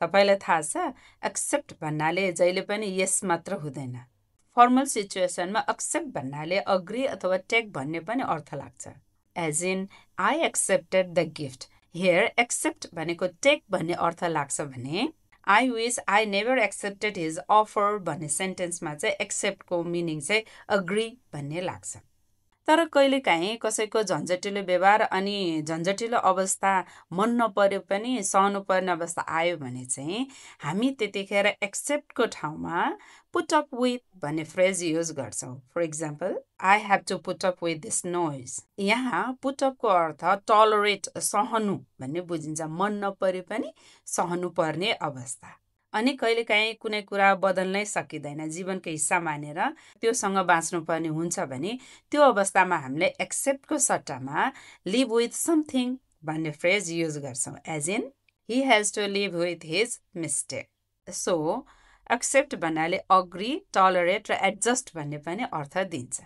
तपाईलाई थाहा छ एक्सेप्ट भन्नाले जहिले पनि यस मात्र हुँदैन फर्मल सिचुएसनमा एक्सेप्ट भन्नाले अग्री अथवा टेक भन्ने पनि अर्थ लाग्छ as in I accepted the gift here accept भनेको टेक भन्ने अर्थ लाग्छ भने I wish I never accepted his offer भन्ने सेन्टेन्समा चाहिँ एक्सेप्टको मिनिङ चाहिँ अग्री भन्ने लाग्छ तर कहिलेकाहीँ कसैको झन्झटिलो व्यवहार अनि झन्झटिलो अवस्था मन नपर्यो पनि सहनु पर्ने अवस्था आयो भने चाहिँ हामी त्यतिखेर एक्सेप्टको ठाउँमा पुट अप विथ भन्ने फ्रेज युज गर्छौँ for example I have to put up with this noise यहाँ पुट अपको अर्थ टलरेट सहनु भन्ने बुझिन्छ मन नपर्यो पनि सहनु पर्ने अवस्था अनि कहिलेकाहीँ कुनै कुरा बदल्नै सकिँदैन जीवनको हिस्सा मानेर त्योसँग बाँच्नुपर्ने हुन्छ भने त्यो अवस्थामा हामीले एक्सेप्टको सट्टामा लिभ विथ समथिङ भन्ने फ्रेज युज गर्छौँ as in he has to live with his mistake so accept भन्नाले अग्री टलरेट र एडजस्ट भन्ने पनि अर्थ दिन्छ